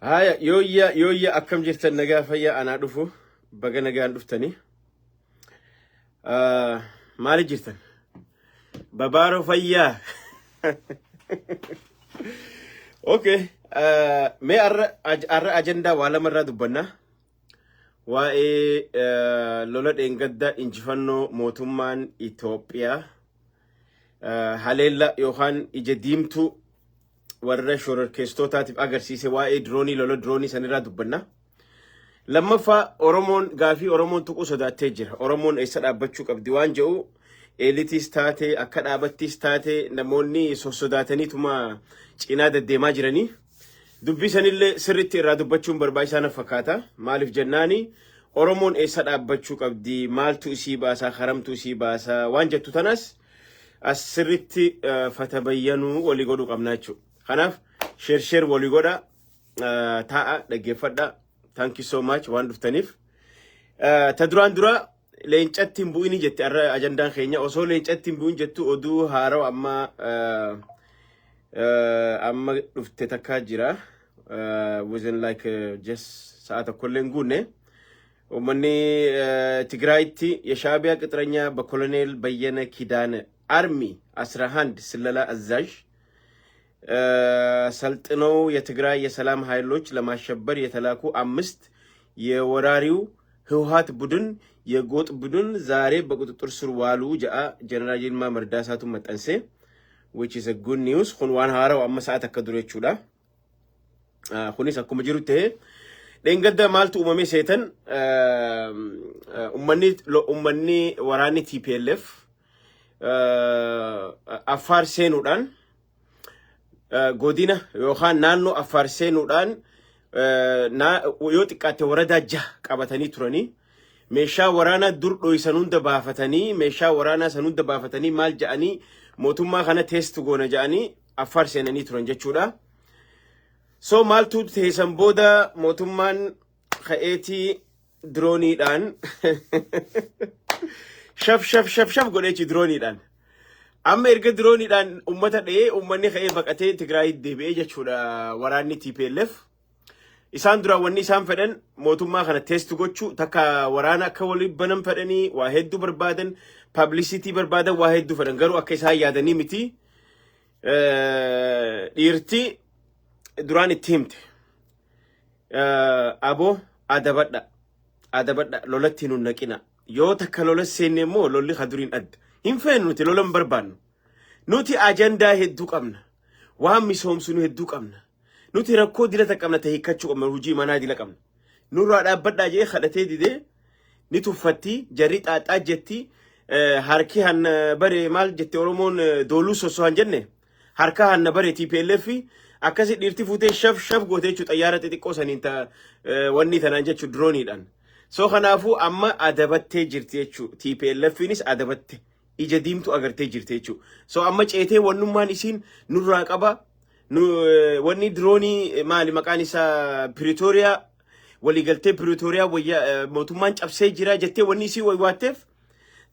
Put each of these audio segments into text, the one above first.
Haya, yooyya yooyya, akkam jirtan? Nagaa fayyaa? Anaa dhufu, baga nagaan dhuftanii. Maali jirtan? Babaaroo fayyaa. Okay. Mee arra ajandaa waa lamarraa dubbanna. Waa'ee lola dheengadda injifannoo mootummaan Itoophiyaa haleella yookaan ija diimtuu warra shororkeessitootaatiif agarsiise, waa'ee diroonii, lola diroonii sanirraa dubbanna. Lammaffaa, Oromoon gaafii Oromoon tuquu sodaattee jira. Oromoon eessa dhaabbachuu qabdi waan jedhu, eelitiis taate akka dhaabattis taate namoonni sossodaataniituma cinaa deddeemaa jiranii. Dubbii sanillee sirriitti irraa dubbachuun barbaachisaa na fakkaata. Maaliif jennaani, Oromoon eessa dhaabbachuu qabdi, maaltu isii baasaa, karamtu isii baasaa waan jettu tanas as sirriitti fatabayyanuu walii godhuu qabna jechuudha. Kanaaf share share walii godha, taa'a dhaggeeffadha. Thank you so much waan dhuftaniif. Ta duraan dura leencatti hin bu'ini jette. Arra ajandaan keenya osoo leencatti hin bu'in jettu, oduu haarawa amma dhufte takkaa jira. Within like just sa'a tokkollee hin guunne. Uummanni ትግራይtti የሻዕቢያ ቅጥረኛ በኮሎኔል በየነ ኪዳነ አርሚ 11 ስለላ አዛዥ ሰልጥነው የትግራይ የሰላም ኃይሎች ለማሸበር የተላኩ አምስት የወራሪው ህወሓት ቡድን የጎጥ ቡድን ዛሬ በቁጥጥር ስር ዋሉ jedha ጀነራል ይልማ መርዳሳቱ maxxanse, which is a good news. Kun waan haarawa amma sa'a takka dura jechuudha. Kunis akkuma jiru ta'ee, dheengadda maaltu uumame seetan? Ummanni waraanni TPLF Affaar seenuudhaan, godina yookaan naannoo Affaar seenuudhaan, yoo xiqqaate waradaa jaha qabatanii turanii, meeshaa waraanaa dur dhoysan hunda baafatanii, meeshaa waraanaa san hunda baafatanii, maal ja'anii, mootummaa kana test goona ja'anii Affaar seenanii turan jechuudha. So maaltu teessan booda mootummaan ka'eetii dirooniidhaan shaf shaf shaf shaf godheechi dirooniidhaan. Amma erga dirooniidhaan ummata dha'ee, uummanni ka'ee baqatee Tigraay deebi'ee jechuudha waraanni TPLF. Isaan duraan wanni isaan fedhan mootummaa kana test gochuu, takka waraana akka waliin banan fedhanii, waa hedduu barbaadan, publicity barbaadan, waa hedduu fedhan, garuu akka isaan yaadanii miti. Dhiirti duraan itti himte. Aboo adabadha. Adabadha, lolatti nun naqina. Yoo takka lola seenne immoo lolli kaduriin adda. Hin feenu, nuti lola hin barbaannu. Nuti ajandaa hedduu qabna. Waan misoomsinu hedduu qabna. Nuti rakkoo dilata qabna ta'e hiikkachuu qabna, hojii manaa dila qabna. Nurraa dhaabbadhaa jee kadhatee didee, ni tuffatti, jarri xaaxaa jetti, harki hanna bare maal jette Oromoon, dooluu sossohan jenne, harka hanna bare TPLF akkasi dhiirti fuutee shaf shaf gootee jechuudha xayyaara xixiqqoo saniin ta wanni tanaan jechuudha, dirooniidhaan. So kanaafuu amma adabattee jirti jechuudha. TPLFinis adabatte, ija diimtuu agartee jirti jechuudha. So amma ceetee wannummaan isiin nurraa qaba. Nu wanni diroonii maali maqaan isaa, Pretoria, waliigaltee Pretoria wayya mootummaan cabsee jira jettee wanni isii waywaatteef,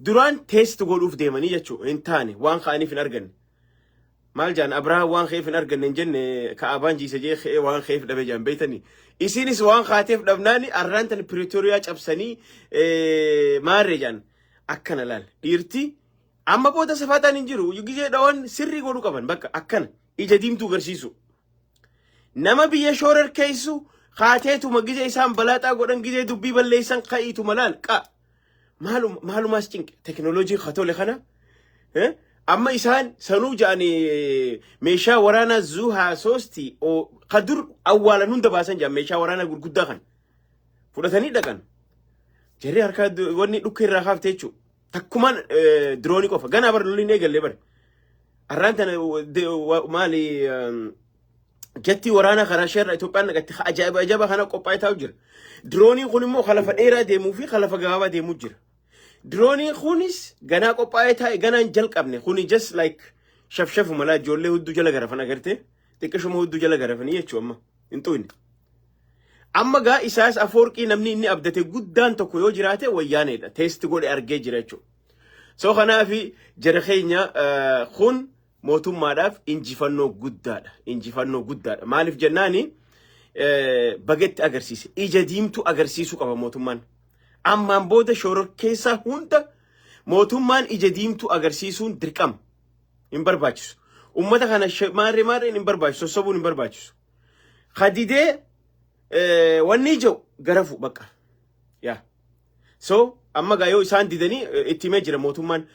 duraan test godhuuf deemanii jechuudha. Hin taane, waan ka'aniif hin arganne. Maal jaan, Abrahaam waan ka'eef hin arganne hin jenne, Ka'abaan jiise jee ka'ee waan ka'eef dhabe jaan beeytanii. Isinis waan kaateef dhabnaani arraan tan Pretoria cabsanii maarree jaan akkana laal. Dhiirti amma booda safaataan hin jiru, gizee dhawan sirrii godhuu qaban, bakka akkana ija diimtuu garsiisu. Nama biyya shoorar keessu kaateetuma gizee isaan balaaxaa godhan, gizee dubbii balleessan ka'iituma laal qa. Maalumaas cinqe teknooloojiin katole kana. Amma isaan sanuu ja'anii meeshaa waraanaa zuu haasoosti ka dur awwaalan hunda baasan ja'an, meeshaa waraanaa gurguddaa kan fudhatanii dhaqan. Jarri harkaa wanni dhukkee irraa kaafte jechuudha. Takkumaan diroonii qofa ganaa bar lolli hin eegalle bar. Arraan tana maali, jettii waraanaa karaa isheerra Itoophiyaan naqatti ajaa'iba ajaa'iba kana qophaa'ee taa'u jira. Dirooniin kun immoo kalafa dheeraa deemuu fi kalafa gabaabaa deemuu jira. Dirooniin kunis ganaa qophaa'ee taa'e, ganaa hin jalqabne. Kuni just like shafshafu malaa, ijoollee hudduu jala garafan agartee, xiqqishuma hudduu jala garafanii jechuu, amma hin xuyne. Amma gaa Isaayyaas Afoorqii namni inni abdate guddaan tokko yoo jiraate Wayyaaneedha. Test godhe argee jira jechuudha. So kanaafi jara keenya, kun mootummaadhaaf injifannoo guddaadha. Injifannoo guddaadha. Maaliif jennaani, Bagetti agarsiise. Ija diimtuu agarsiisuu qaba mootummaan. Ammaan booda shororkeessaa hunda mootummaan ija diimtuu agarsiisuun dirqama. Hin barbaachisu. Uummata kana maarree maarreen hin barbaachisu. Sossobuun hin barbaachisu. Kadidee wanni ija'u garafu bakka. Yaa. So amma gaa yoo isaan didanii itti himee jira mootummaan.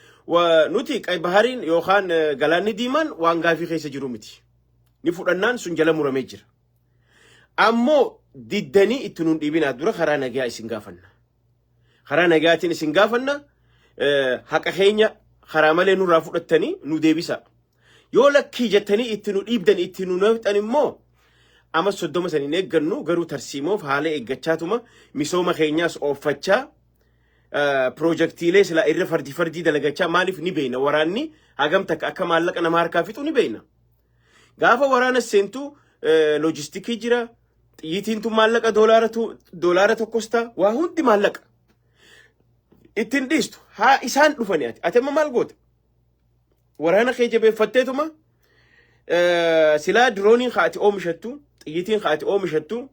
Nuti Qay Bahariin yookaan Galaanni Diimaan waan gaafii keessa jiru miti. Ni fudhannaan sun jala muramee jira. Ammoo diddanii itti nuun dhiibinaa, dura karaa nagayaa isin gaafanna. Karaa nagayaatiin isin gaafanna, haqa keenya karaa malee nurraa fudhattanii nu deebisa. Yoo lakkii jettanii itti nu dhiibdan, itti nu nafxan immoo amma 30 san hin eeggannu, garuu tarsiimoof haala eeggachaatuma misooma keenyaas ooffachaa, piroojaktiilee silaa irra fardii fardii dalagachaa. Maaliif ni beeyna, waraanni hagam takka akka maallaqa nama harkaa fixu ni beeyna. Gaafa waraana seentu loojistikii jira, xiyyiitiin tun maallaqa doolaara tokkos ta'a, waa hundi maallaqa. Ittiin dhiistu haa isaan dhufani. Ati amma maal goota? Waraana kee jabeeffatteetuma silaa dirooniin haa ati oomishattu, xiyyiitiin haa ati oomishattu,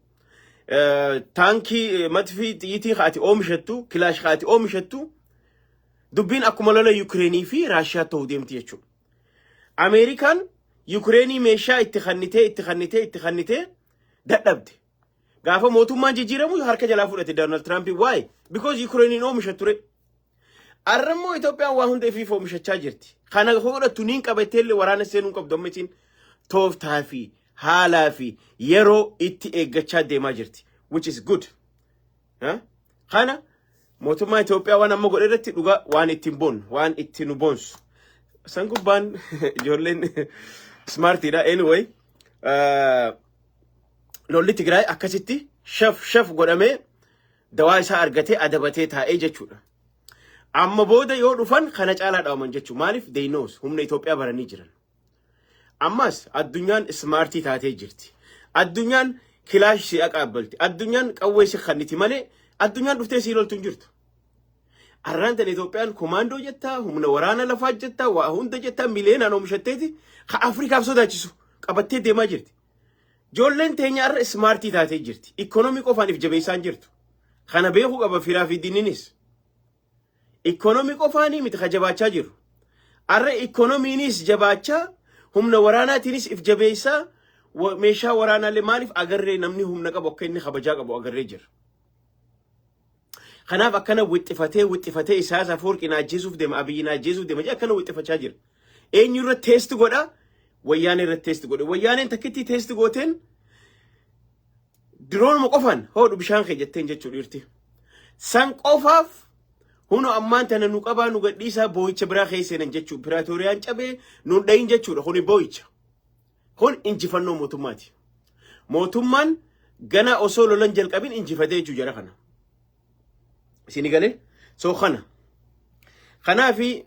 taankii, matfii, xiyyiitiin haa ati oomishattu, kilaash haa ati oomishattu, dubbiin akkuma lola Yukireenii fi Raashiyaa ta'uu deemti jechuudha. Ameerikaan Yukireenii meeshaa itti kannitee, itti kannitee, itti kannitee dadhabde. Gaafa mootummaan jijjiiramu harka jalaa fudhate Doonaald Tiraamp. Waa'ee because Yukireenin oomisha ture. Arra immoo Itoophiyaan waa hunda ifiif oomishachaa jirti. Kana godhattu niin qabattee illee waraana seenuu qabdu, amma isiin tooftaa fi haalaa fi yeroo itti eeggachaa deemaa jirti. Which is good. Kana mootummaa Itoophiyaa waan amma godhe irratti dhugaa waan ittiin boonnu, waan itti nu boonsu. San gubbaan ijoolleen smartiidha. Anyway, lolli Tigraay akkasitti shaf shaf godhamee dawaa isaa argatee adabatee taa'ee jechuudha. Amma booda yoo dhufan kana caalaa dhaawaman jechuudha. Maaliif? They knows, humna Itoophiyaa baranii jiran. Ammas addunyaan smartii taatee jirti. Addunyaan kilaash si aqaabbalti. Addunyaan qawwee si kanniti malee addunyaan dhuftee si loltu hin jirtu. Arraan tan Itoophiyaan komaandoo jettaa, humna waraana lafaa jettaa, waa hunda jettaa, miliyoonaan oomishatteeti ka Afrikaaf sodaachisu qabattee deemaa jirti. Ijoolleen teenya har'a smartii taatee jirti. Ikoonomii qofaan if jabeessaan jirtu. Kana beekuu qaba firaa fi diinninis. Ikoonomii qofaanii miti ka jabaachaa jiru. Har'a ikoonomiinis jabaachaa, humna waraanaatiinis if jabeessaa, meeshaa waraanaallee maaliif agarree, namni humna qabu akka inni kabajaa qabu agarree jira. Kanaaf akkana wixxifatee wixxifatee Isaayyaas Afawarqii na ajjeesuuf deema, Abiyyi na ajjeesuuf deema jedhee akkana wixxifachaa jira. Eenyu irra test godha? Wayyaanee irra test godhe. Wayyaaneen takkitti test gooteen diroonuma qofaan hoodhu bishaan kee jetteen jechuu dhiirti. San qofaaf huno ammaan tana nu qabaa, nu gadhiisaa, boo'icha biraa keessa seenan jechuu. Piraatoriyaan cabee nu dhayin jechuudha. Kuni boo'icha. Kun injifannoo mootummaati. Mootummaan gana osoo lolan jalqabin injifatee jechuu jara kana. Isini galee? So kana. Kanaafi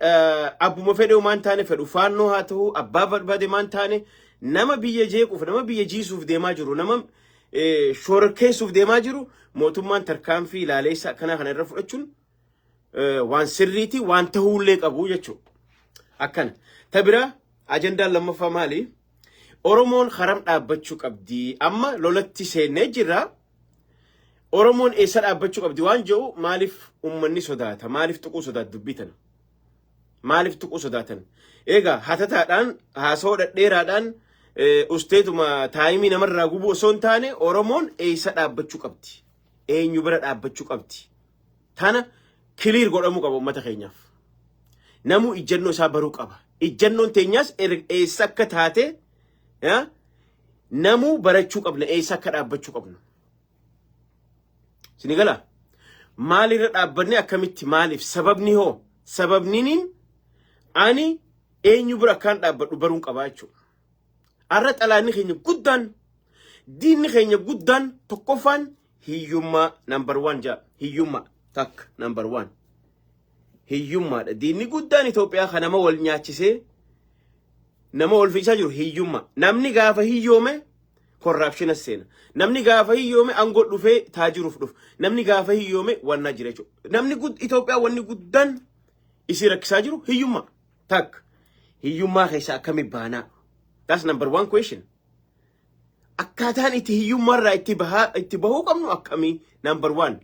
abbuma fedhe maan taane, fedhu faannoo haa ta'u, abbaa barbaade maan taane, nama biyya jeequuf, nama biyya jiisuuf deemaa jiru, nama shororkeessuuf deemaa jiru, mootummaan tarkaanfii ilaaleessa akkanaa kana irra fudhachuun waan sirriiti, waan ta'uullee qabu jechuudha. Akkana. Ta biraa ajandaan lammaffaa maali? Oromoon haram dhaabbachuu qabdi. Amma lolatti seennee jirra. Oromoon eessa dhaabbachuu qabdi waan jedhu, maaliif uummanni sodaata? Maaliif tuquu sodaata dubbii tana? Maaliif tuquu sodaatan? Egaa hatataadhaan, haasawaa dhedheeraadhaan, usteetuma timeii namarraa gubuu osoo hin taane, Oromoon eessa dhaabbachuu qabdi? Eenyu bira dhaabbachuu qabdi? Tana clear godhamuu qaba uummata keenyaaf. Namuu ijjannoo isaa baruu qaba. Ijjannoon teenyaas eessa akka taate namuu barachuu qabna, eessa akka dhaabbachuu qabnu. Sini gala? Maalirra dhaabbanne, akkamitti, maaliif, sababni hoo, sababniniin ani eenyu bira akkaan dhaabbadhu baruun qabaa jechuudha. Har'a xalaanni keenya guddaan, diinni keenya guddaan tokkoffaan hiyyummaa, number one jaa, hiyyummaa takka, number one. Hiyyummaadha. Diinni guddaan Itoophiyaa kan nama wal nyaachisee nama wal fiisaa jiru hiyyummaa. Namni gaafa hiyyoome corruptiona seena. Namni gaafa hiyyoome aangoo dhufee taajiruuf dhufu. Namni gaafa hiyyoome wannaa jira jechuudha. Namni Itoophiyaa wanni guddaan isii rakkisaa jiru hiyyummaa. Takka. Hiyyummaa keessaa akkami baanaa? That's number one question. Akkamitti hiyyummaa keessaa baanaa? Akkaataan itti hiyyummaarraa itti bahaa itti bahuu qabnu akkamii? Number one.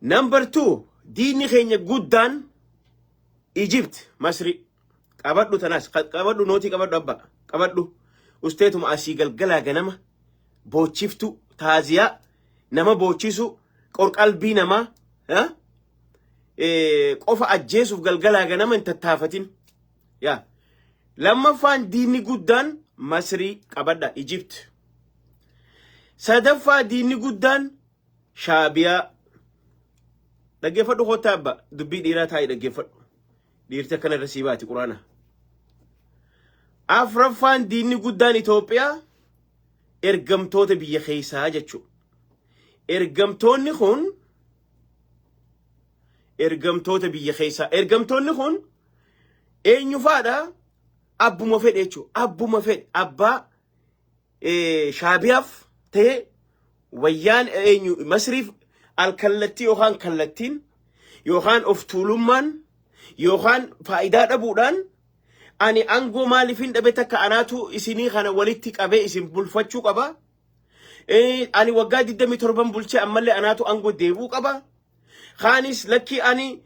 Number two, diinni keenya guddaan Egypt, Masri. Qabadhu tanaas, qabadhu nootii, qabadhu abba, qabadhu. Usteetuma asii galgalaa ganama boochiftu, taaziyaa nama boochisu, qorqalbii namaa qofa ajjeesuuf galgalaa ganama hin tattaafatin. Yaa. Lammaffaan diinni guddaan Masrii, qabadha, Egypt. Sadaffaa diinni guddaan Shaabiyaa. Dhaggeeffadhu, kottaa abba, dubbii dhiiraa taa'ii dhaggeeffadhu. Dhiirti akkana irra sii baati quraana. Afraffaan diinni guddaan Itoophiyaa ergamtoota biyya keessaa jechuudha. Ergamtoonni kun ergamtoota biyya keessaa. Ergamtoonni kun eenyu faadha? Abbuma fedhe jechuudha. Abbuma fedhe, abbaa Shaabiyaaf ta'e, wayyaan eenyu, Masriif alkallattii yookaan kallattiin yookaan of tuulummaan yookaan faayidaa dhabuudhaan, ani aangoo maaliif hin dhabe, takka anaatu isinii kana walitti qabee isin bulfachuu qaba. Ani waggaa 27 bulchee, ammallee anaatu aangoo deebuu qaba. Kaanis lakkii, ani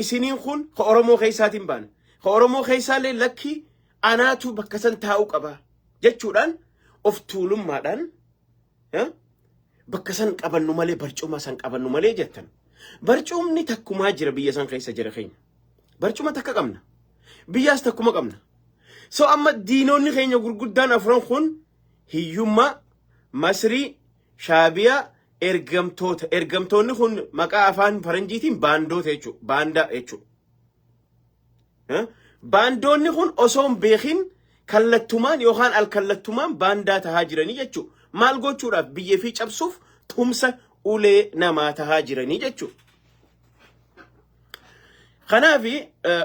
isiniin kun ka Oromoo keessaatiin baana. Ka Oromoo keessaallee lakkii, anaatu bakka san taa'uu qaba jechuudhaan of tuulummaadhaan bakka san qabannu malee, barcuma san qabannu malee jettan. Barcumni takkumaa jira biyya san keessa jira keenya. Barcuma takka qabna. Biyyaas takkuma qabna. So amma diinonni keenya gurguddaan afran kun hiyyummaa, Masrii, Shaabiyaa, ergamtoota. Ergamtoonni kun maqaa afaan faranjiitiin baandoota jechuudha. Baandaa jechuudha. Baandoonni kun osoo hin beekin kallattumaan yookaan alkallattumaan baandaa tahaa jiranii jechuudha. Maal gochuudhaaf? Biyya fi cabsuuf tumsa ulee namaa tahaa jiranii jechuudha. Kanaaf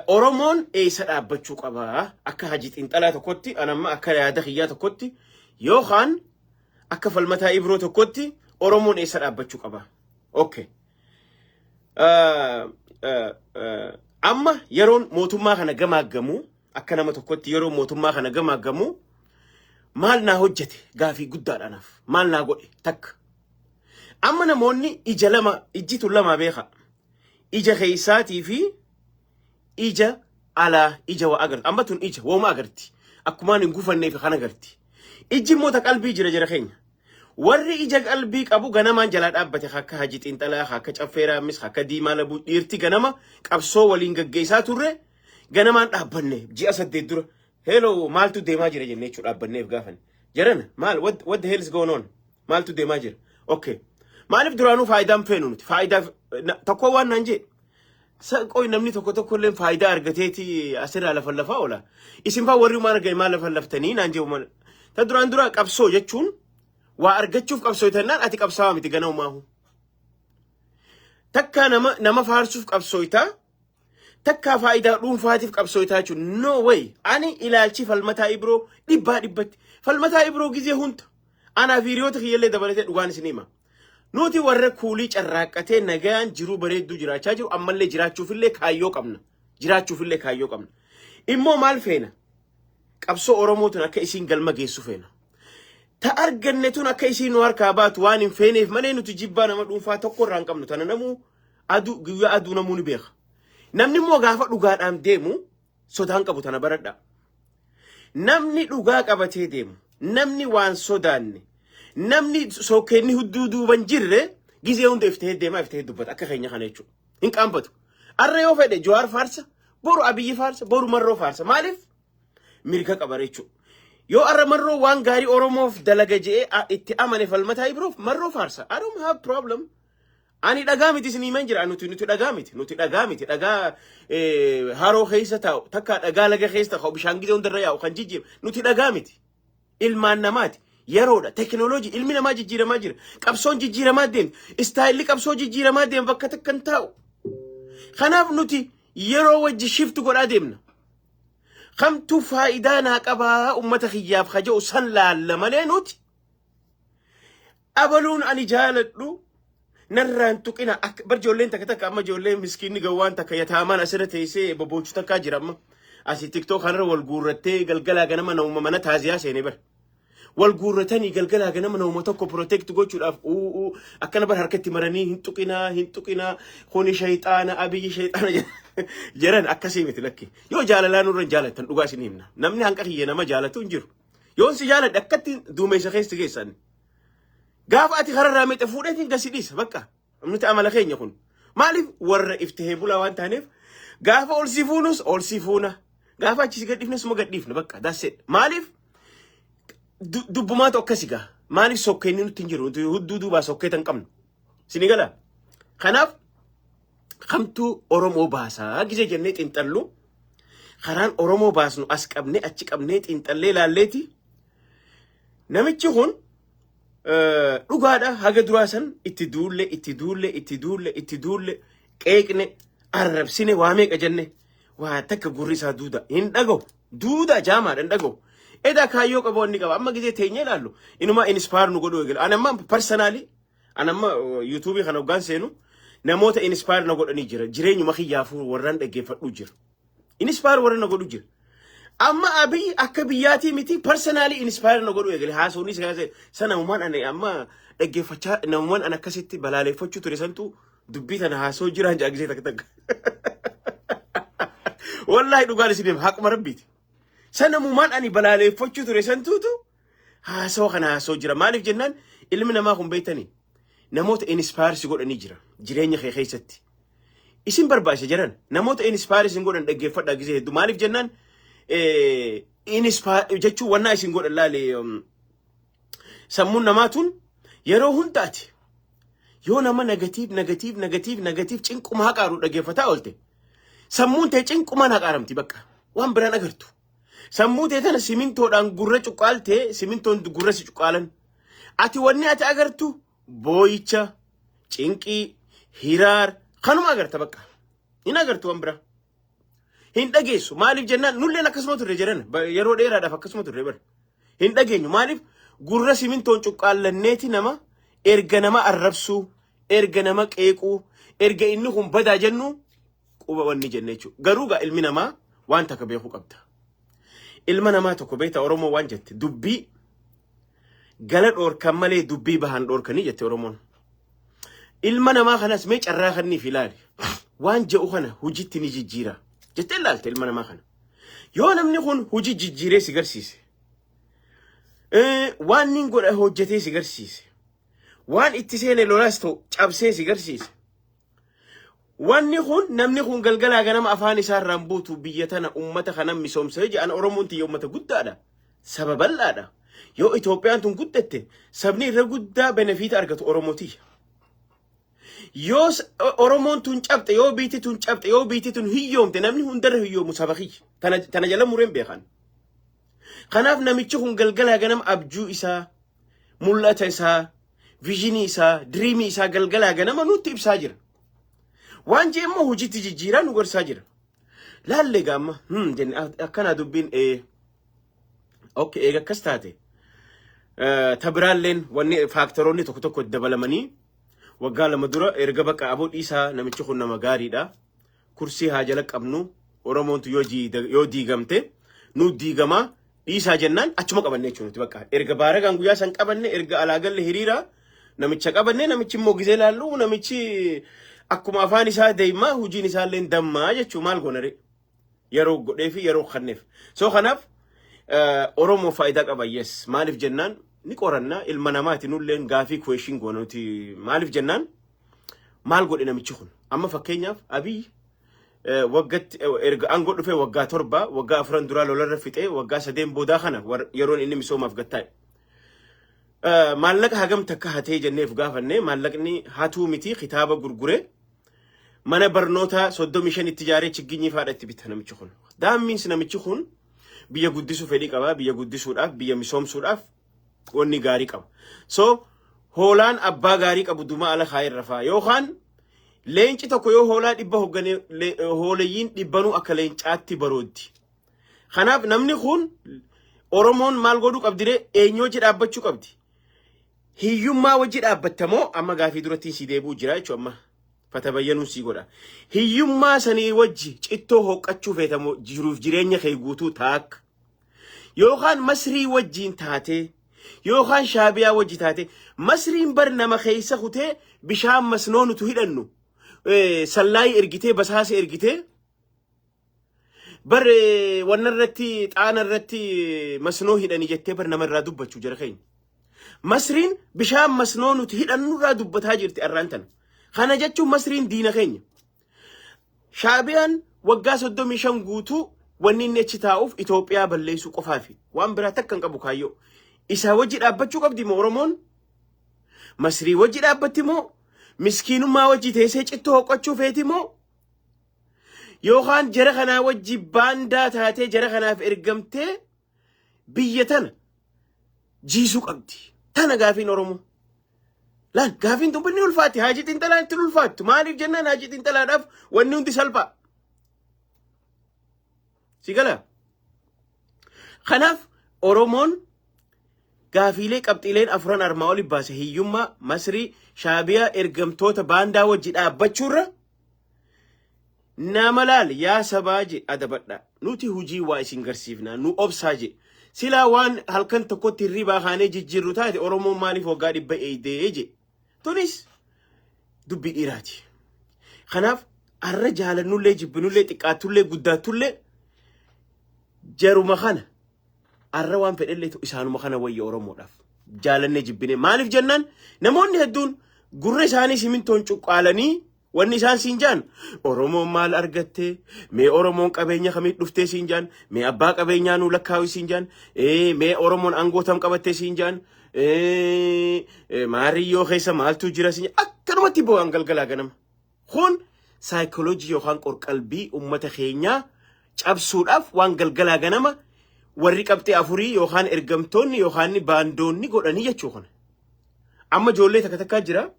Oromoon eessa dhaabbachuu qaba? Akka hajii xiinxalaa tokkotti, anamma akka yaada kiyyaa tokkotti yookaan akka Falmataa Ibroo tokkotti, Oromoon eessa dhaabbachuu qaba? Okay. Amma yeroon mootummaa kana gamaaggamu, akka nama tokkotti yeroo mootummaa kana gamaaggamu, maal naa hojjete? Gaafii guddaadha anaaf. Maal naa godhe? Takka. Amma namoonni ija lama, ijji tun lama beeka. Ija keessaatii fi ija alaa, ija waa agarti. Amma tun ija wooma agarti. Akkumaan hin gufanneef kan agarti. Ijji immoo ta qalbii jira jira keenya. Warri ija qalbii qabu ganamaan jalaa dhaabbate, akka Hajii Xiinxalaa, akka Caffee Raammis, akka Diimaa Labuu, dhiirti ganama qabsoo waliin gaggeessaa turre, ganamaan dhaabbanne ji'a 8 dura. "Hello, maaltu deemaa jira?" jennee jechuudha dhaabbanneef gaafanne. "Jarana, maal, what the hell is going on? Maaltu deemaa jira?" Okay. Maaliif duraanuu faayidaan feenu nuti? Faayidaa tokko waan naan jee. Qoy, namni tokko tokko illee faayidaa argateeti asirraa lafa lafaa oola. Isin faa warri maal argame, maal lafa laftanii naan jee maal. Ta duraan dura qabsoo jechuun waa argachuuf qabsoo jennaan ati qabsaawaa miti ganamumaahu. Takkaa nama faarsuuf qabsooytaa, takkaa faayidaa dhuunfaatiif qabsooytaa jechuun no way. Ani ilaalchi Falmataa Ibroo dhibbaa dhibbatti. Falmataa Ibroo gizee hunda. Anaa fi hiriyoota kiyyallee dabalatee dhugaan isin hima. Nuti warra kuulii carraaqqatee nagaan jiruu bareedduu jiraachaa jiru, ammallee jiraachuufillee kaayyoo qabna. Jiraachuufillee kaayyoo qabna. Immoo maal feena? Qabsoo Oromoo tun akka isiin galma geessu feena. Ta arganne tun akka isiin nu harkaa baatu waan hin feeneef malee nuti jibbaa nama dhuunfaa tokko irraa hin qabnu. Tana namuu aduu guyyaa aduu namuu ni beeka. Namni immoo gaafa dhugaadhaan deemu sodaan qabu, tana baradha. Namni dhugaa qabatee deemu, namni waan sodaanne, namni sookeenni hudduu duuban jirre, gizee hunda iftee deemaa, iftee dubbata akka keenya kana jechuudha. Hin qaanfatu. Arra yoo fedhe Jawaar faarsa, boru Abiyyi faarsa, boru Marroo faarsa. Maaliif? Mirga qaba jechuudha. Yoo arra Marroo waan gaarii Oromoof dalaga je'ee itti amane Falmataa Ibroof, Marroo faarsa. I don't have problem. Ani dhagaa miti, isin himan jira. Nuti dhagaa miti. Nuti dhagaa miti. Dhagaa haroo keessa taa'u, takka dhagaa laga keessa taa'u, bishaan gizee hundarra yaa'u kan jijjiiru. Nuti dhagaa miti. Ilmaan namaati. Yeroodha. Tekinooloojii ilmi namaa jijjiiramaa jira. Qabsoon jijjiiramaa deemti. Istaayilli qabsoo jijjiiramaa deema, bakka takka hin taa'u. Kanaaf nuti yeroo wajji shift godhaa deemna. Kamtu faayidaa naa qabaa ummata kiyyaaf kaja'u san laalla malee, nuti abaluun ani jaaladhu narraan tuqina. Akka bar ijoolleen takka takka, amma ijoolleen miskiinni gawwaan takka yataamaan asirra teessee bobochuu takkaa jira, amma asii TikTok kanarra wal guurrattee galgalaa ganama namuma mana taaziyaa seenee bar. Wal guurratanii galgalaa ganama nama tokko protect gochuudhaaf uu akkana bar harkatti maranii, "Hin tuqinaa, hin tuqinaa, kuni shayxaana, Abiyyi shayxaana" jedhan. Akkasii miti, lakki. Yoo jaalalaa nurra hin jaalattan, dhugaa isin himna. Namni hanqa kiyya nama jaalatu hin jiru. Yoon si jaaladhe akkatti duumessa keessa keessan. Gaafa ati kararraa meexa fuudheetiin gasi dhiisa bakka. Nuti amala keenya kun. Maaliif? Warra iftihee bulaa waan taaneef, gaafa ol si fuunus ol si fuuna. Gaafa achi si gadhiifnes suma gadhiifna bakka. That's it. Maaliif? Dubbumaatu akkasi gaa. Maaliif? Sokkeenni nutti hin jiru. Nuti hudduu duubaa sokkeeta hin qabnu. Sini gala. Kanaaf kamtuu Oromoo baasaa gizee jennee xiinxallu, karaan Oromoo baasnu as qabnee achi qabnee xiinxallee ilaalleeti, namichi kun dhugaadha, haga duraa san itti duulle, itti duulle, itti duulle, itti duulle, qeeqne, arrabsine, waa meeqa jenne, waa takka gurri isaa duuda hin dhaga'u, duuda jaamaadha, hin dhaga'u. Edaa kaayyoo qabu inni qaba. Amma gizee teenyee ilaallu inuma inspire nu godhuu eegala. Ani amma personally, ani amma YouTubeii kana hoggaan seenu namoota inspire na godhanii jira. Jireenyuma kiyyaafuu warraan dhaggeeffadhu jira, inspire warra na godhu jira. Amma Abiy akka biyyaatii miti, personally inspire na godhu eegale. Haasawni isaa sana namumaan ani amma dhaggeeffachaa, namumaan ani akkasitti balaaleffachuu ture santu dubbii tana haasoo jiraan jaagisee takka takka. Wallaahi dhugaan isin hima, haquma rabbiiti. Sana namumaan ani balaaleffachuu ture santuutu haasoo kana haasoo jira. Maaliif jennaan, ilmi namaa kun beektanii namoota inspire si godhanii jira jireenya kee keessatti. Isin barbaachisa jedhan, namoota inspire isin godhan dhaggeeffadhaa gisee hedduu. Maaliif jennaan, inspire jechuun wannaa isin godhan laale. Sammuun namaa tun yeroo hundaati yoo nama negative, negative, negative, negative, cinquma haqaaru dhaggeeffataa oolte, sammuun tee cinqumaan haqaaramti bakka, waan biraan agartu. Sammuu tee tana simintoodhaan gurra cuqqaaltee, simintoon gurra si cuqqaalan. Ati wanni ati agartu booyicha, cinqii, hiraar kanuma agarta bakka. Hin agartu waan biraa. Hin dhageessu. Maaliif jennaan, nulleen akkasuma turre jedhan, yeroo dheeraadhaaf akkasuma turre bara. Hin dhageenyu. Maaliif? Gurra simintoon cuqqaallanneeti nama erga nama arrabsuu, erga nama qeequu, erga inni kun badaa jennu quba wanni jenne jechuudha. Garuu gaa ilmi namaa waan takka beekuu qabda. Ilma namaa tokko beekta, Oromoo waan jette, "Dubbii gala dhoorkan malee dubbii bahan dhoorkanii" jette Oromoon. Ilma namaa kanas mee carraa kanniif ilaali. Waan je'u kana hojiitti ni jijjiira. Jettee ilaalte ilma namaa kana. Yoo namni kun hojii jijjiiree si garsiise, waan inni godha hojjetee si garsiise, waan itti seene lolaas ta'u cabsee si garsiise. Wanni kun namni kun galgalaa ganama afaan isaarraan buutu biyya tana ummata kana misoomsee jedhan. Oromoon tiyya ummata guddaadha. Saba bal'aadha. Yoo Itoophiyaan tun guddatte, sabni irra guddaa benefit argatu Oromootiyya. Yoo Oromoon tun cabxe, yoo biitti tun cabxe, yoo biitti tun hiyyoomte, namni hundarra hiyyoomu saba kiyya. Tana jala mureen beekan. Kanaaf namichi kun galgalaa ganama abjuu isaa, mul'ata isaa, visionii isaa, dreamii isaa galgalaa ganama nutti ibsaa jira. Waan jee immoo hojiitti jijjiiraa nu gorsaa jira. Laallee gaamma jenne, akkanaa dubbiin ee. Okay, eega akkas taate. Tabiraalleen wanni factoroonni tokko tokko dabalamanii waggaa 2 dura erga bakka aboo dhiisaa, namichi kun nama gaariidha. Kursii haa jala qabnu, Oromoontu yoo diigamte nu diigamaa, dhiisaa jennaan achuma qabanne jechuudha bakka. Erga baaragaan guyyaa san qabanne, erga alaa galle hiriira namicha qabanne, namichi immoo gizee laallu namichi akkuma afaan isaa deemaa, hojiin isaallee dammaa jechuu. Maal goonare, yeroo godhee fi yeroo kanneef. So kanaaf Oromoo faayidaa qaba, yes. Maaliif jennaan, ni qoranna, ilma namaati, nulleen gaafii question goona nuti. Maaliif jennaan, maal godhe namichi kun? Amma fakkeenyaaf Abiy waggatti erga aangoo dhufee waggaa 7, waggaa 4 duraa lolarra fixee, waggaa 3 boodaa kana yeroon inni misoomaaf gattaa'e. Maallaqa hagam takka hatee jenneef gaafanne, maallaqni hatuu miti, kitaaba gurgure mana barnootaa 35tti ijaaree chigginyii faadha itti bita namichi kun. Daammiinsi namichi kun biyya guddisuu fedhii qaba, biyya guddisuudhaaf, biyya misoomsuudhaaf wanni gaarii qaba. So hoolaan abbaa gaarii qabu duma ala kaayee rafaa, yookaan leenci tokko yoo hoolaa 100 hoggane, hoolayyiin dhibbanuu akka leencaatti barooddi. Kanaaf namni kun Oromoon maal godhuu qabdi ree? Eenyu wajji dhaabbachuu qabdi? Hiyyummaa wajji dhaabbattamoo? Amma gaafii duratti si deebi'u jira jechuudha amma. Fatabayyanuun sii godha. Hiyyummaa sanii wajji cittoo hoqqachuu feetamoo jiruuf jireenya kee guutuu taakka? Yookaan Masrii wajjiin taatee Yookaan Shaabiyaa wajji taate. Masriin bar nama keessa kutee bishaan masnoo nutu hidhannu. Sallaayii ergitee, basaasa ergitee, bar wanna irratti, xaana irratti masnoo hidhani jettee bar nama irraa dubbachuu jara keenya. Masriin bishaan masnoo nuti hidhannu irraa dubbataa jirti arraan tana. Kana jechuun Masriin diina keenya. Shaabiyaan waggaa 35 guutuu wanni inni achi taa'uuf Itoophiyaa balleessuu qofaafi. Waan biraa takka hin qabu kaayyoo. Isaa wajji dhaabbachuu qabdi moo Oromoon? Masrii wajji dhaabbatti moo? Miskiinummaa wajji teessee cittoo hoqachuu feeti moo? Yookaan jara kanaa wajji baandaa taatee jara kanaaf ergamtee biyya tana jiisuu qabdi? Tana gaafiin Oromoo. Laal, gaafiin tun ni ulfaatti. Haajii Xiinxalaan itti ulfaattu. Maaliif jennaan, Haajii Xiinxalaadhaaf wanni hundi salphaa. Si gala? Kanaaf Oromoon gaafiilee qabxiileen afuran armaa oli baase, hiyyummaa, Masrii, Shaabiyaa, ergamtoota baandaa wajji dhaabbachuurra, nama laal, yaa sabaa je, adabadha. Nuti hujii waa isin garsiifna, nu obsaa je. Silaa waan halkan tokkotti hirribaa kaanee jijjiirru taate, Oromoon maaliif waggaa 100 eeydee je. Tunis dubbii dhiiraati. Kanaaf arra jaalannullee jibbinullee, xiqqaattullee guddaattullee, jaruma kana arra waan fedhellee isaanuma kana wayya Oromoodhaaf. Jaalannee jibbinee. Maaliif jennaan, namoonni hedduun gurra isaanii simintoon cuqqaalanii wanni isaan siin jaan, Oromoon maal argattee, mee Oromoon qabeenya kamiit dhuftee siin jaan, mee abbaa qabeenyaa nuu lakkaawi siin jaan, mee Oromoon aangoo tam qabattee siin jaan, maariyyoo keessa maaltu jira siin jaan, akkanumatti bo'an galgalaa ganama. Kun saayikooloojii yookaan qorqalbii uummata keenyaa cabsuudhaaf waan galgalaa ganama warri qabxee afurii yookaan ergamtoonni yookaan baandoonni godhanii jechuu kana. Amma ijoollee takka takkaa jira.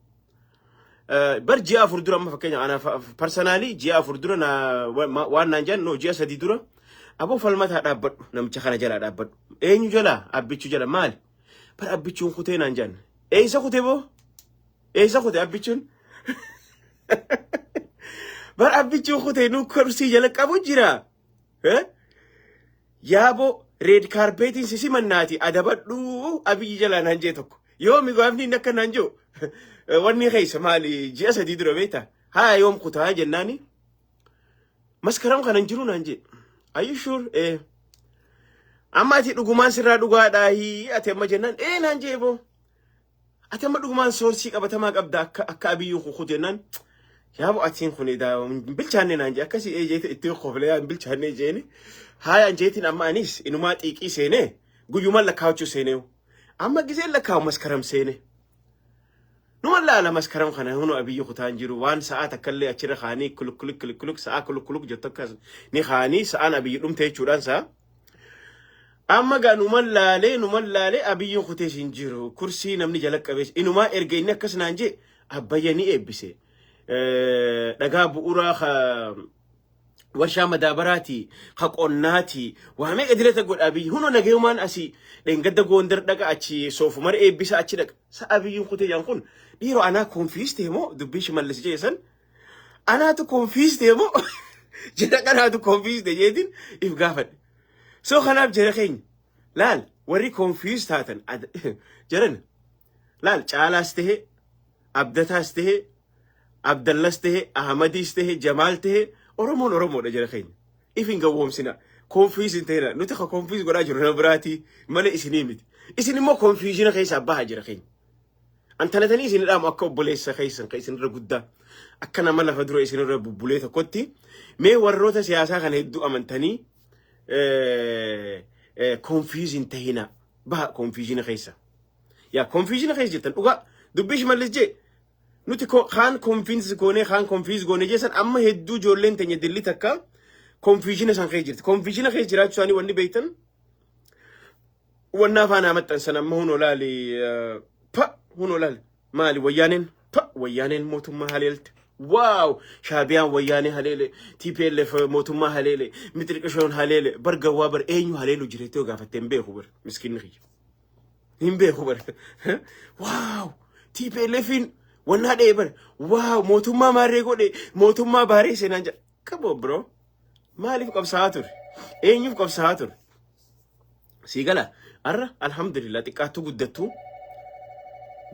Bar ji'a 4 dura, amma fakkeenya ana personally ji'a 4 dura waan naan jedhan, no, ji'a 3 dura, "Aboo Falmataa, dhaabbadhu, namicha kana jalaa dhaabbadhu." Eenyu jalaa? Abbichuu jala. Maali? Bar Abbichuun kutee naan jedhan. Eessa kutee boo? Eessa kutee Abbichuun? Bar Abbichuun kutee nu kursii jala qabu jira. Yaaboo, red carpetiin si simannaati, adabadhu Abiyyi jalaa naan jee tokko. Yoomi gaafni inni akka naan jiru? Wanni keessa maali, ji'a 3 dura beektaa? Haa, yoom kutaa jennaani? Maskaram kana hin jiru naan jee. Are you sure? Eh. Amma ati dhugumaan sirraa dhugaadhaahi ati amma jennaan, ee naan jee boo. Ati amma dhugumaan source qabatamaa qabda akka Abiyyi kuku jennaan. Yaaboo, atiin kun edaa hin bilchaanne naan jee, akkasii ee jeete itti koflee hin bilchaanne jeeni. Haaya jeetiin, amma anis inumaa xiiqii seenee guyyumaan lakkaa'achuu seenee. Amma giseen lakkaa'u Maskaram seene. Numa laala, Maskaram kana hunu Abiyyi kutaan jiru, waan sa'aa takkallee achirra kaanii kuluk kuluk kuluk kuluk sa'aa kuluk kuluk jettu akkas ni kaanii sa'aan Abiyyi dhumte jechuudhaan sa'a. Amma gaa numan laalee, numan laalee, Abiyyiin kutees hin jiru, kursii namni jala qabees inumaa erga inni akkas naan jee Abbayya ni eebbise. Dhagaa bu'uuraa warshaa madaabaraati, ka qonnaati, waa meeqa dilata godha Abiyyi. Huno nagayumaan asii dheengadda Goondar dhaqa, achi Soofumar eebbisa, achi dhaqa. Sa Abiyyiin kutee jaan kun, dhiiroo, anaa confuse ta'e moo dubbii Shimallis jeesan? Anaatu confuse ta'e moo jara kanaatu confuse ta'e jeetiin if gaafadhe. So kanaaf jara keenya, laal, warri confuse taatan jaran laal, Caalaas tahe, Abdataas tahe, Abdallas tahe, Ahmadiis tahe, Jamaal tahe, Oromoon Oromoodha jara keenya. If hin gawwoomsina. Confuse hin ta'ina. Nuti ka confuse godhaa jiru nama biraatii malee isinii miti. Isin immoo confusion keessaa bahaa jira keenya. Antalatanii isin dhaamu akka obboleessa keessan kan isinirra guddaa, akka nama lafa dura isinirra bubbulee tokkotti, mee warroota siyaasaa kana hedduu amantanii confuse hin tahina, baha confusion keessa. Yaa confusion keessa jirtan, dhugaa dubbii Shimallis jee nuti kaan convince goonee, kaan confuse goonee jeessan, amma hedduu ijoolleen teenya dilli takka confusion san keessa jirti. Confusion keessa jiraachuu isaanii wanni beektan wanna afaan maxxansan amma hunoo laali, pa hunoo laali, maali, wayyaaneen pa wayyaaneen mootummaa haleelte. Wow, Shaabiyaan wayyaanee haleele, TPLF mootummaa haleele, Mixiriqishoon haleele, bar gawwaa, bar eenyu haleelu jireettee gaafattee hin beeku, bar miskiinni kiyya. Hin beeku bar. Wow, TPLFin wannaa dhee bar. Wow, mootummaa maarree godhe, mootummaa baaree seenaan jedha. Come on, bro. Maaliif qabsaa'aa ture? Eenyuuf qabsaa'aa ture? Sii gala. Arra alhamdulillah, xiqqaattuu guddattuu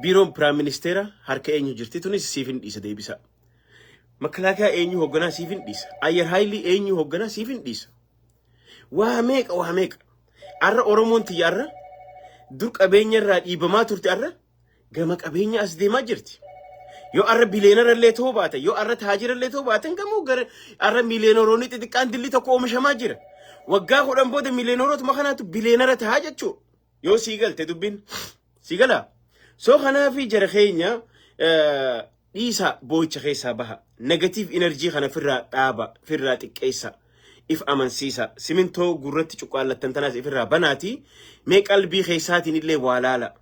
biiroon prime ministeera harka eenyu jirti? Tunis siif hin dhiisa deebisa. Makalaakaa eenyu hoogganaa? Siif hin dhiisa. Ayyar haayilii eenyu hoogganaa? Siif hin dhiisa. Waa meeqa, waa meeqa. Arra Oromoon tiyya arra dur qabeenya irraa dhiibamaa turte, arra gama qabeenya as deemaa jirti. Yoo arra biliyeenara illee ta'uu baate, yoo arra taajira illee ta'uu baatan, gamoo gara arra miiliyeenaroonni xixiqqaan dilli tokko oomishamaa jira. Waggaa 10 booda miiliyeenarootuma kanaatu biliyeenara tahaa jechuudha. Yoo sii galte dubbiin. Sii galaa? So kanaafi jara keenya, dhiisa, boo'icha keessaa baha. Negative energy kana firraa dhaaba, firraa xiqqeessa. If amansiisa. Simintoo gurratti cuqqaallattan tanaas ifirraa banaati. Mee qalbii keessaatiin illee waa laala.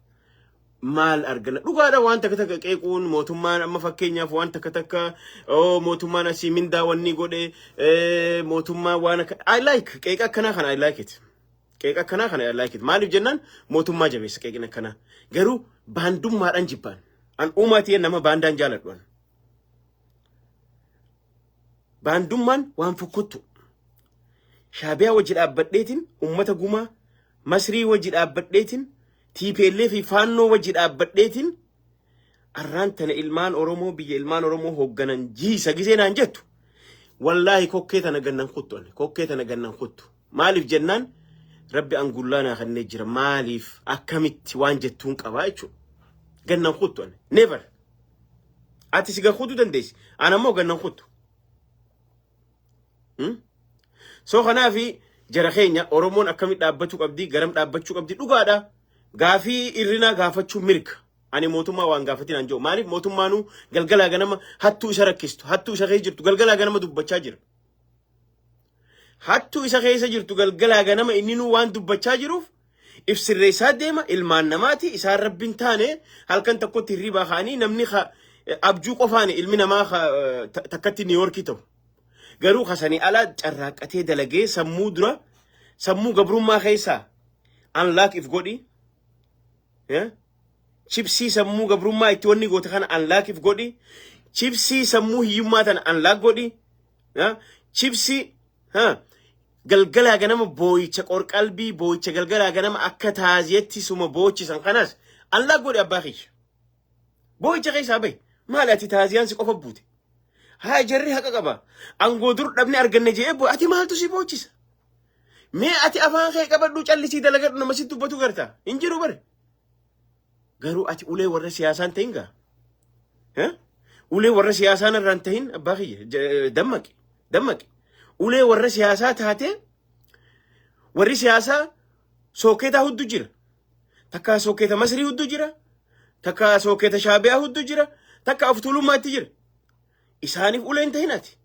Maal argana? Dhugaadha, waan takka takka qeequun mootummaan, amma fakkeenyaaf waan takka takka, oh, mootummaan asii mindaa wanni godhe, mootummaan waan akka, I like qeeqa akkanaa kana, I like it. Qeeqa akkanaa kana I like it. Maaliif jennaan, mootummaa jabeessa qeeqni akkanaa. Garuu baandummaadhaan jibbaan. An uumaatii nama baandaan jaaladhu an. Baandummaan waan fokkottu. Shaabiyaa wajji dhaabbadheetiin ummata gumaa, Masrii wajji dhaabbadheetiin, TPLF fi Faannoo wajji dhaabbadheetiin arraan tana ilmaan Oromoo biyya ilmaan Oromoo hoogganan jiisa gisee naan jettu. Wallaahi kokkee tana gannan kuttu ani, kokkee tana gannan kuttu. Maaliif jennaan, Rabbi angullaa naa kennee jira, maaliif akkamitti waan jettuun qabaa jechuudha. Gannan kuttu ani, never. Ati si kutuu dandeessi. Ana immoo gannan kuttu. So kanaafi jara keenya, Oromoon akkamitti dhaabbachuu qabdi, garam dhaabbachuu qabdi? Dhugaadha. Gaafii irrinaa gaafachuu mirga. Ani mootummaa waan gaafatin an jiru. Maaliif, mootummaanuu galgalaa ganama hattuu isa rakkistu, hattuu isa keessa jirtu galgalaa ganama dubbachaa jira. Hattuu isa keessa jirtu galgalaa ganama inni nuu waan dubbachaa jiruuf if sirreessaa deema. Ilmaan namaati, isaan rabbiin taane halkan tokkotti hirribaa ka'anii namni abjuu qofaan ilmi namaa takkatti New Yorkii ta'u. Garuu kasanii ala carraaqqatee dalagee sammuu dura sammuu gabrummaa keessaa unlock if godhi. Chipsii sammuu gabrummaa itti wanni goote kana unlock if godhi. Chipsii sammuu hiyyummaa tana unlock godhi. Chipsii galgalaa ganama boo'icha qorqalbii, boo'icha galgalaa ganama akka taaziyetti suma boochisan kanas unlock godhi, abbaa kiyya. Boo'icha keessaa bahi. Maali, ati taaziyaan si qofa buute? Haa, jarri haqa qaba. Angoo dur dhabne arganne je'ee boo, ati maaltu si boochisa? Mee ati afaan kee qabadhu, callisii dalagadhu, nama sitti dubbatu garta. Hin jiru bare. Garuu ati ulee warra siyaasaan ta'in gaa. Ulee warra siyaasaan irraan ta'in, abbaa kiyya, dammaqi, dammaqi. Ulee warra siyaasaa taatee, warri siyaasaa sooketaa huddu jira. Takka sookeeta Masrii huddu jira. Takka sookeeta Shaabiyaa huddu jira. Takka aftuulummaatti jira. Isaaniif ulee hin ta'in ati.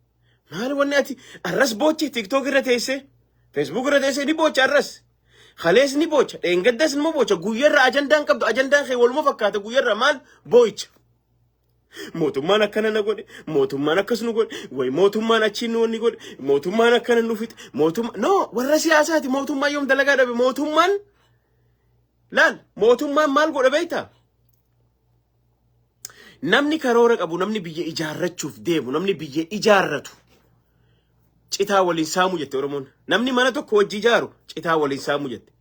Maali wanni ati arras booche? TikTok irra teessee, Facebook irra teessee ni boocha arras. Kalees ni boocha, dheengaddas ni boocha, guyyarra ajandaan qabdu, ajandaan kee waluma fakkaata guyyarra, maal boo'icha? Mootummaan akkana na godhe, mootummaan akkas nu godhe, way mootummaan achiin nu wanni godhe, mootummaan akkana nu fixe, mootummaa, no, warra siyaasaati. Mootummaan yoom dalagaa dhabe? Mootummaan laal, mootummaan maal godha beektaa? Namni karoora qabu, namni biyya ijaarrachuuf deemu, namni biyya ijaarratu citaa waliin saamuu jette Oromoon. Namni mana tokko wajji ijaaru citaa waliin saamuu jette.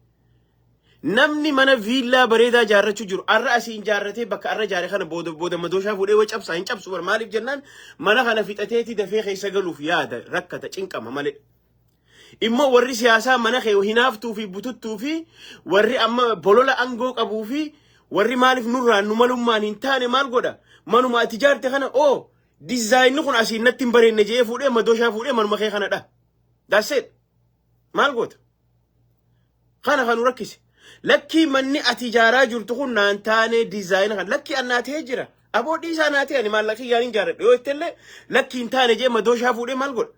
Namni mana viillaa bareedaa ijaarrachuu jiru arra asiin ijaarratee bakka arra ijaare kana booda booda madooshaa fuudhee way cabsaa hin cabsu bara. Maaliif jennaan, mana kana fixateeti dafee keessa galuuf yaada, rakkata, cinqama malee. Immoo warri siyaasaa mana kee hinaaftuu fi bututtuu fi warri amma bolola angoo qabuu fi warri maaliif nurraan nu malummaan hin taane maal godha? Manuma ati ijaarte kana, oo, designni kun asiin natti hin bareenne jedhee fuudhee madooshaa fuudhee manuma kee kana dha. That's it. Maal goota? Kana kan nu rakkise. Lakkii, manni ati ijaaraa jirtu kun naan taane, designa kana lakkii annaa ta'ee jira. Aboo dhiisaa, naa ta'e, ani maallaqa kiyyaan hin jaaradhu. Yoo ittillee lakkii hin taane jee madooshaa fuudhee maal godha?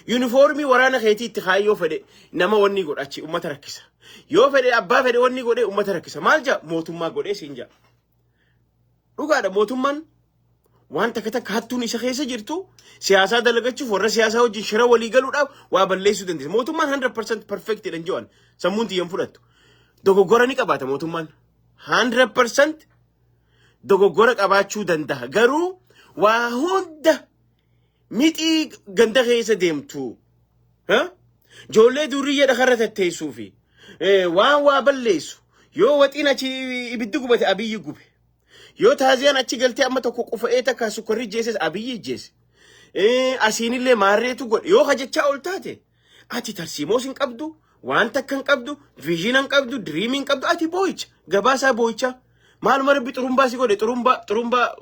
Yuunifoormii waraana keetii itti kaayyoo fedhe nama wanni godha, achi ummata rakkisa. Yoo fedhe abbaa fedhe wanni godhe ummata rakkisa. Maal jaa? Mootummaa godhee siin jaa. Dhugaadha, mootummaan waan takka takka hattuun isa keessa jirtu siyaasaa dalagachuuf, warra siyaasaa wajjin shira walii galuudhaaf waa balleessuu dandeessa. Mootummaan 100% perfect jedhan jiran sammuun xiyyan fudhattu. Dogoggora ni qabaata mootummaan. 100% dogoggora qabaachuu danda'a. Garuu waa hunda mixii ganda keessa deemtu, ijoollee duriyya dhakarra tatteessuu fi waan waa balleessu Yoo waxiin achi ibiddi gubate, Abiyyi gube. Yoo taaziyaan achi galtee amma tokko qufa'ee takka sukkarri jeeses, Abiyyi jeese. Asiinillee maarreetu godhe yoo hajachaa ol taate, ati tarsiimoos hin qabdu, waan takka hin qabdu, vision hin qabdu, dreamii hin qabdu. Ati boo'icha gabaasaa boo'icha. Maaluma Rabbi xurumbaa si godhe? Xurumbaa, xurumbaa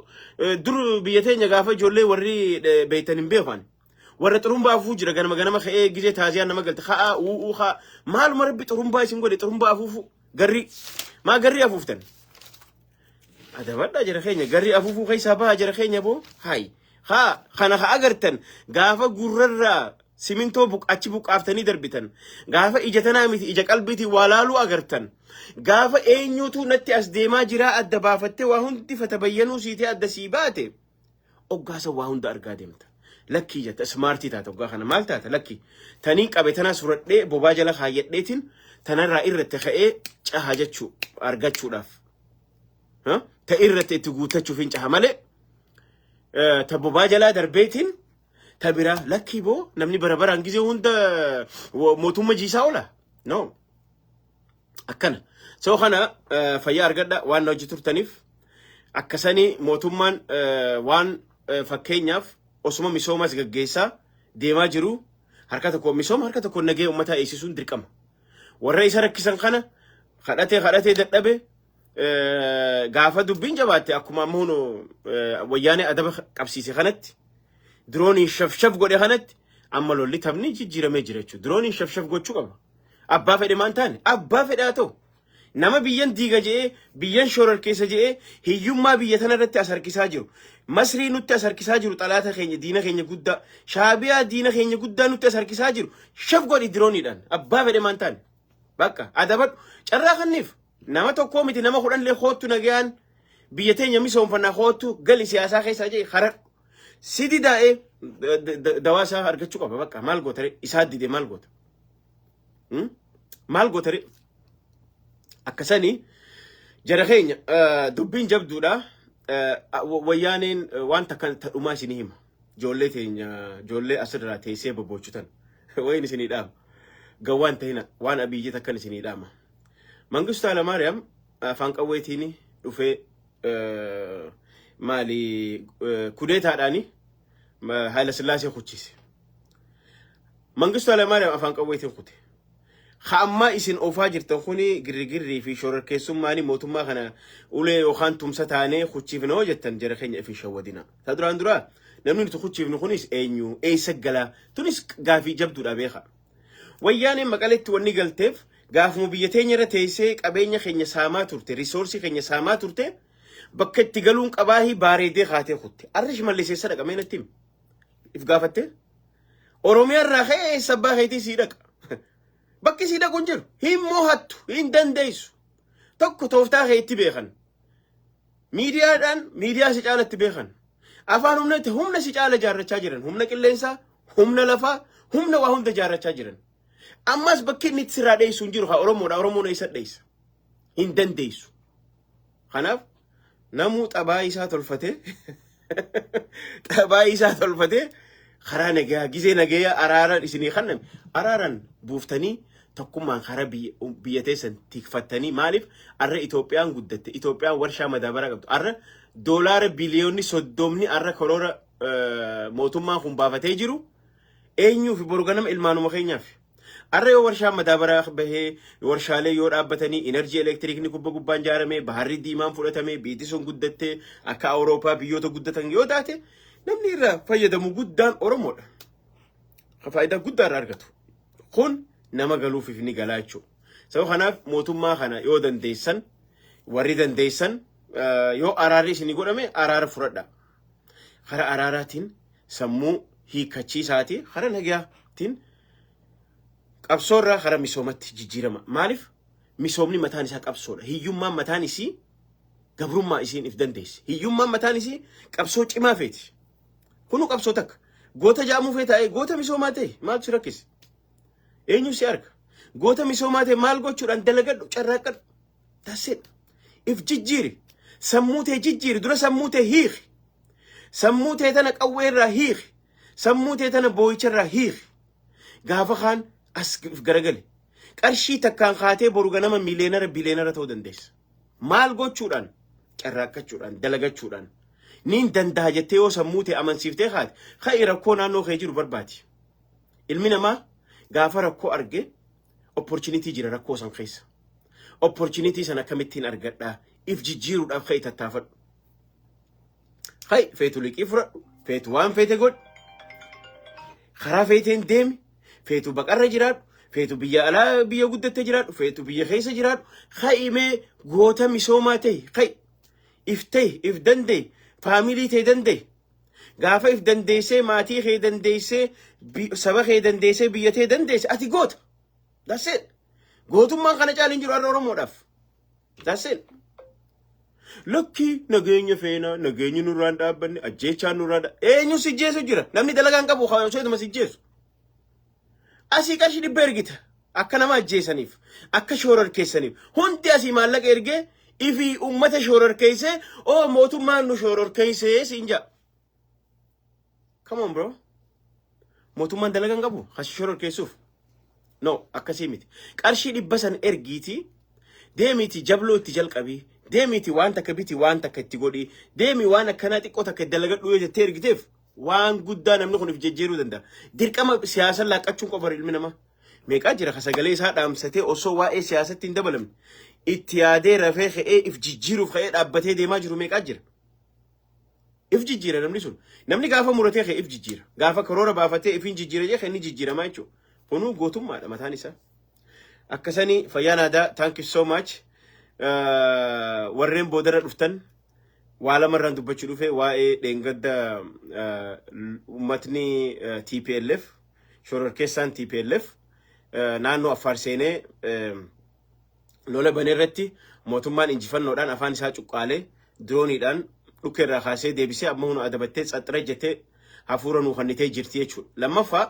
dur biyya teenya gaafa ijoollee warri beektan hin beekan. Warra xurumbaa afuufuu jira. Ganama ganama ka'ee gizee taaziyaan nama galte ka'a u'uu ka'a. Maaluma Rabbi xurumbaa isin godhe? Xurumbaa afuufuu garri maa garri afuuftan? Adabadhaa jara keenya, garri afuufuu keessaa bahaa jara keenya. Boo hayi haa kana haa agartan. Gaafa gurrarraa simintoo achi buqqaaftanii darbitan, gaafa ija tanaa miti ija qalbiitiin waa laaluu agartan, gaafa eenyuutu natti as deemaa jiraa adda baafattee waa hundi fatabayyanuu siitee adda sii baate, oggaasa waa hunda argaa deemta. Lakkii jetta, smartii taata oggaa kana. Maal taata? Lakkii tanii qabe tanaa suradhee bobaa jala kaayyadheetiin tanarraa irratti ka'ee caha jechuu argachuudhaaf. Ta irratti itti guuttachuuf hin caha malee ta bobaa jalaa darbeetiin ta biraa lakkii. Boo, namni bara baraan gizee hunda mootummaa jiisaa oola. No. Akkana. So kana fayyaa argadha. Waan na hojii turtaniif akkasanii mootummaan waan fakkeenyaaf osuma misoomas gaggeessaa deemaa jiru, harka tokko misooma, harka tokko nagee uummataa eegsisuun dirqama. Warra isa rakkisan kana kadhatee kadhatee dadhabe, gaafa dubbiin jabaatte, akkuma amma hunu wayyaanee adaba qabsiise kanatti, dirooniin shafshaf godhe kanatti, amma lolli taphni jijjiiramee jira jechuudha. Dirooniin shafshaf gochuu qaba. Abbaa fedhe maan taane, abbaa fedhe haa ta'u. Nama biyyan diiga je'ee, biyyan shorar keessa je'ee, hiyyummaa biyya tana irratti as harkisaa jiru. Masrii nutti as harkisaa jiru, xalaata keenya, diina keenya guddaa. Shaabiyaa, diina keenya guddaa nutti as harkisaa jiru. Shaf godhi dirooniidhaan. Abbaa fedhe maan taane. Bakka adabadhu. Carraa kanniif nama tokkoo miti, nama 10 illee koottu, nagayaan biyya teenya misoomfannaa, koottu gali siyaasaa keessaa jee haradhu. Si didaa'ee dawaa isaa argachuu qaba. Bakka maal goota? Isaa dide maal goota? Maal goota? Akkasanii jara keenya, dubbiin jabduudha. Wayyaaneen waan takka tadhumaa isinii hima. Ijoollee teenya, ijoollee asirraa teessee bobboochutan wayin isinii dhaama. Gawwaan tahina, waan Abiyyi takkan isinii dhaama. Mangistu Hayilamaariyaam afaan qawweetiin dhufee maali kudeetaadhaani Haayila Sillaasee kuchise. Mangistu Hayilamaariyaam afaan qawweetiin kute. Ha ammaa isin oofaa jirtan kuni girrigirrii fi shororkeessummaanii mootummaa kana ulee yookaan tumsa taanee kuchiifna hoo jettan, jara keenya, ifin shawwadina. Ta duraan duraa namni nuti kuchiifnu kunis eenyu, eessa galaa? Tunis gaafii jabduudha, beeka. Wayyaaneen Maqaleetti wanni galteef, gaafuma biyya teenya irra teessee qabeenya keenya saamaa turte, resourceii keenya saamaa turte, bakka itti galuun qabaahii baareedee kaatee kutte. Arri Shimallis eessa dhaqa? Mee natti himi. If gaafattee? Oromiyaa irraa ka'ee eessa abbaa keetii sii dhaqa? Bakki sii dhaqu hin jiru. Hin mo'attu, hin dandeessu. Tokko tooftaa kee itti beekan. Miidiyaadhaan miidiyaa si caalatti beekan. Afaan humna itti humna si caala ijaarrachaa jiran. Humna qilleensaa, humna lafaa, humna waa hunda ijaarrachaa jiran. Ammas bakki inni itti sirraa dheessu hin jiru. Haa Oromoodha. Oromoon eessa dheessa? Hin dandeessu. Kanaaf namuu xabaa isaa tolfatee, xabaa isaa tolfatee, karaa nagayaa gizee nagayaa araara isinii kanname araaran buuftanii tokkummaan karaa biyya teessan tikfattanii. Maaliif arra Itoophiyaan guddatte? Itoophiyaan warshaa madaabaraa qabdu, arra doolaara biliyoonni 30 arra karoora mootummaan kun baafatee jiru eenyuu fi boru ganama ilmaanuma keenyaaf. Arra yoo warshaan madaabaraa bahee, warshaalee yoo dhaabbatanii, enerjii elektiriikni gubba gubbaan ijaaramee, baharri diimaan fudhatamee, biyyi sun guddattee akka Awurooppaa biyyoota guddatan yoo taate, namni irraa fayyadamu guddaan Oromoodha. Faayidaa guddaa irraa argatu. Kun nama galuufiif ni galaa jechuudha. Sababa kanaaf mootummaa kana yoo dandeessan, warri dandeessan, yoo araarri isinii godhame araara fudhadha. Karaa araaraatiin sammuu hiikkachiisaati, karaa nagayaatiin qabsoorraa karaa misoomatti jijjiirama. Maaliif? Misoomni mataan isaa qabsoodha. Hiyyummaan mataan isii gabrummaa isiin if dandeessi. Hiyyummaan mataan isii qabsoo cimaa feeti. Kunu qabsoo takka. Goota jaamuu fee taa'ee goota misoomaa ta'e maaltu si rakkise? Eenyu si arga? Goota misoomaa ta'e maal gochuudhaan? Dalagadhu, carraaqqadhu. That's it. If jijjiiri. Sammuu tee jijjiiri. Dura sammuu tee hiiki. Sammuu tee tana qawwee irraa hiiki. Sammuu tee tana boo'icha irraa hiiki. Gaafa kaan as garagali. Qarshii takkaan kaatee boru ganama millionaire, billionaire ta'uu dandeessa. Maal gochuudhaan? Carraaqachuudhaan, dalagachuudhaan. Niin danda'a jettee yoo sammuu ta'e amansiiftee kaate, ka'i, rakkoo naannoo kee jiru barbaadi. Ilmi namaa gaafa rakkoo arge opportunity jira rakkoo san keessa. Opportunity san akkamittiin argadhaa? If jijjiiruudhaaf ka'i, tattaafadhu. Ka'i, feetu liqii fudhadhu, feetu waan feete godhi. Karaa feeteen deemi, feetu baqarra jiraadhu, feetu biyya alaa biyya guddatte jiraadhu, feetu biyya keessa jiraadhu. Ka'i mee, goota misoomaa ta'e, ka'i. If ta'e, if danda'e, family ta'e danda'e. Gaafa if dandeessee, maatii kee dandeessee, saba kee dandeessee, biyya tee dandeesse, ati goota. That's it. Gootummaan kana caalu hin jiru har'a Oromoodhaaf. That's it. Lakki, nageenya feena, nageenyi nurraan dhaabbanne, ajjeechaan nurraan. Eenyu si jeesu jira? Namni dalagaa hin qabu osoo si jeesu. Asii qarshii 100 ergita. Akka nama ajjeesaniif, akka shoororkeessaniif. Hundi asii maallaqa ergee ifii uummata shoororkeessee, oo mootummaan nu shoororkeessee siin jedha. Come on, bro. Mootummaan dalagaa hin qabu kasi shoororkeessuuf. No, akkasii miti. Qarshii 100 san ergiitii deemiiti jabloo itti jalqabii, deemiiti waan takka biti, waan takka itti godhii, deemi waan akkanaa xiqqoo takka dalagadhu yoo jettee ergiteef, waan guddaa namni kun if jijjiiruu danda'a. Dirqama siyaasa laaqqachuun qofa ilmi namaa. Meeqaa jira ka sagalee isaa dhaamsatee osoo waa'ee siyaasatti hin dabalamne itti yaadee rafee ka'ee if jijjiiruuf ka'ee dhaabbatee deemaa jiru meeqaa jira. If jijjiira namni sun. Namni gaafa muratee ka'e if jijjiira. Gaafa karoora baafatee ifin jijjiira jee inni jijjiiramaa jechuudha. Kunuu gootummaadha mataan isaa. Akkasanii fayyaan aadaa, thank you so much. Warreen boodarra dhuftan, waa lamarraan dubbachuu dhufe. Waa'ee dheengadda uummatni TPLF, shororkeessaan TPLF naannoo Affaar seenee lola banee irratti mootummaan injifannoodhaan afaan isaa cuqqaalee, dirooniidhaan dhukkeerraa kaasee deebisee, amma huna adabattee tsaxxira jettee hafuura nuu kennitee jirti jechuudha. Lammaffaa,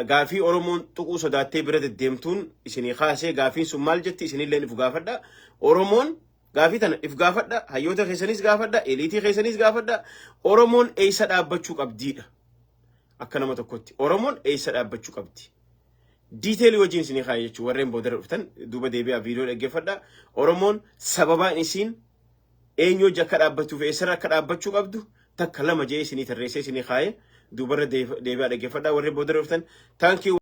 gaafii Oromoon tuquu sodaattee bira deddeemtuun isinii kaasee, gaafiin sun maal jetti? Isinillee if gaafadha. Oromoon gaafii tana if gaafadha. Hayyoota keessanis gaafadha. Eliitii keessanis gaafadha. Oromoon eessa dhaabbachuu qabdiidha. Akka nama tokkotti. Oromoon eessa dhaabbachuu qabdi? Detail wajjin isinii kaa'e jechuudha. Warreen boodarra dhuftan duuba deebi'aa viidiyoo dhaggeeffadha. Oromoon sababaan isiin eenyu hojii akka dhaabbattuuf eessarra akka dhaabbachuu qabdu takka lama jee isinii tarreessee isinii kaa'e, duubarra deebi'aa dhaggeeffadha warreen boodarra dhuftan. Thank you.